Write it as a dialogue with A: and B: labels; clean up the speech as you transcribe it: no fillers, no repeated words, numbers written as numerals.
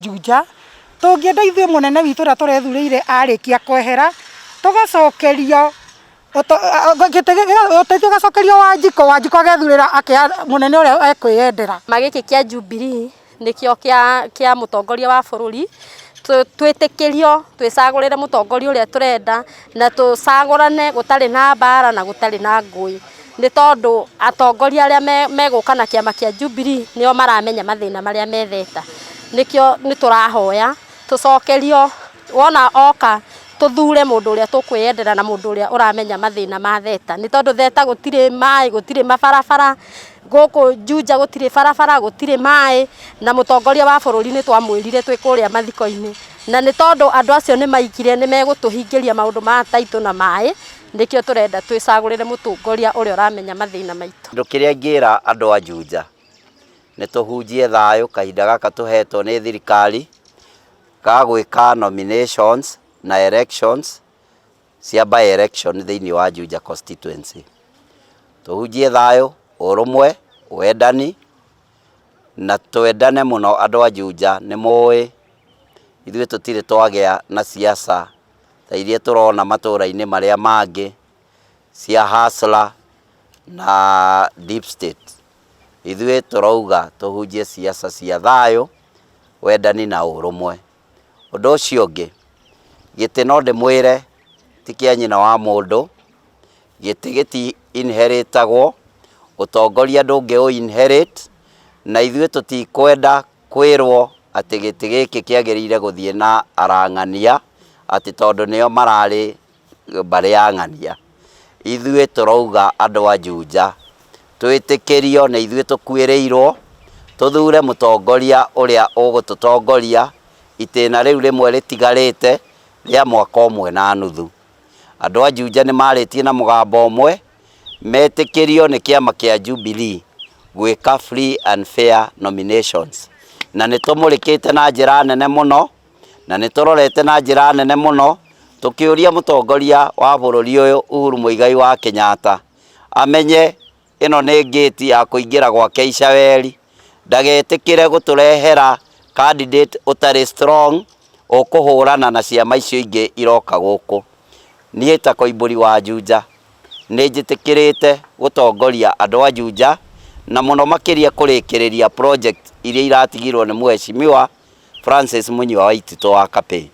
A: Juja, tũngĩenda ithuĩ mũnene witũ ũrĩa tũrethurĩire arĩkia kwehera, tũgacokerio ũteti ũgacokerio Wanjikũ, Wanjikũ agethurĩra mũnene ũrĩa ekwĩyendera.
B: Kĩama gĩkĩ kĩa Jubilee nĩkĩo kĩa mũtongoria wa bũrũri, twĩtĩkĩrio twĩcagũrĩre mũtongoria ũrĩa tũrenda na tũcagũrane gũtarĩ na mbara na gũtarĩ na ngũĩ, nĩ tondũ atongoria arĩa megũka na kĩama kĩa Jubilee nĩo maramenya mathĩna marĩa metheta. Nĩkĩo nĩ tũrahoya tũcokerio wona oka tũthure mũndũ ũrĩa tũkwĩyendera na mũndũ ũrĩa ũramenya mathĩna ma Theta, nĩ tondũ Theta gũtirĩ maĩ, gũtirĩ mabarabara, gũkũ Juja gũtirĩ barabara, gũtirĩ maĩ, na mũtongoria wa bũrũri nĩ twamwĩrire twĩ kũrĩa mathiko-inĩ, na nĩ tondũ andũ acio nĩ maigire nĩ megũtũhingĩria maũndũ ma taitũ na maĩ, nĩkĩo tũrenda twĩcagũrĩre mũtongoria ũrĩa ũramenya mathĩna maitũ.
C: Kĩndũ kĩrĩa ingĩra andũ a Juja, nĩ tũhunjie thayũ kahinda gaka tũhetwo nĩ thirikari, ga gwĩka nominations na elections cia by election thĩinĩ wa Juja constituency. Tũhunjie thayũ, ũrũmwe, wendani na twendane mũno andũ a Juja. Nĩ mũĩ ithuĩ tũtirĩ twagĩa na siasa ta iria tũrona matũra-inĩ marĩa mangĩ cia hustler na deep state. Ithuĩ tũrauga tũhunjie siasa cia thayũ, wendani na ũrũmwe. Ũndũ ũcio ũngĩ, gĩtĩ no ndĩmwĩre ti kĩa nyina wa mũndũ, gĩtĩ gĩti inheritagwo, ũtongoria ndũngĩ ũ inherit, na ithuĩ tũtikwenda kwĩrwo atĩ gĩtĩ gĩkĩ kĩagĩrĩire gũthiĩ na arang'ania, atĩ tondũ nĩo mararĩ mbarĩ ya ng'ania. Ithuĩ tũrauga andũ a Juja, twĩtĩkĩrio nĩ ithuĩ tũkuĩrĩirwo, tũthure mũtongoria ũrĩa ũgũtũtongoria itĩna rĩu rĩmwe rĩtigarĩte rĩa mwaka ũmwe na nuthu. Andũ a Juja nĩ marĩtie na mũgambo ũmwe, metĩkĩrio nĩ kĩama kĩa Jubilee gwĩka free and fair nominations. Na nĩ tũmũrĩkĩte na njĩra nene mũno, na nĩ tũrorete na njĩra nene mũno, tũkĩũria mũtongoria wa bũrũri ũyũ Uhuru Muigai wa Kenyatta amenye ĩno nĩ ngĩti ya kũingĩra gwake Icaweri, ndagetĩkĩre gũtũrehera candidate ũtarĩ strong ũkũhũrana na ciama icio ingĩ iroka gũkũ. Niĩ ta Koimbũri wa Juja nĩ njĩtĩkĩrĩte gũtongoria andũ a Juja na mũno makĩria kũrĩkĩrĩria project iria iratigirwo nĩ mheshimiwa Francis Mũnyua wa Waititũ wa Kapĩ.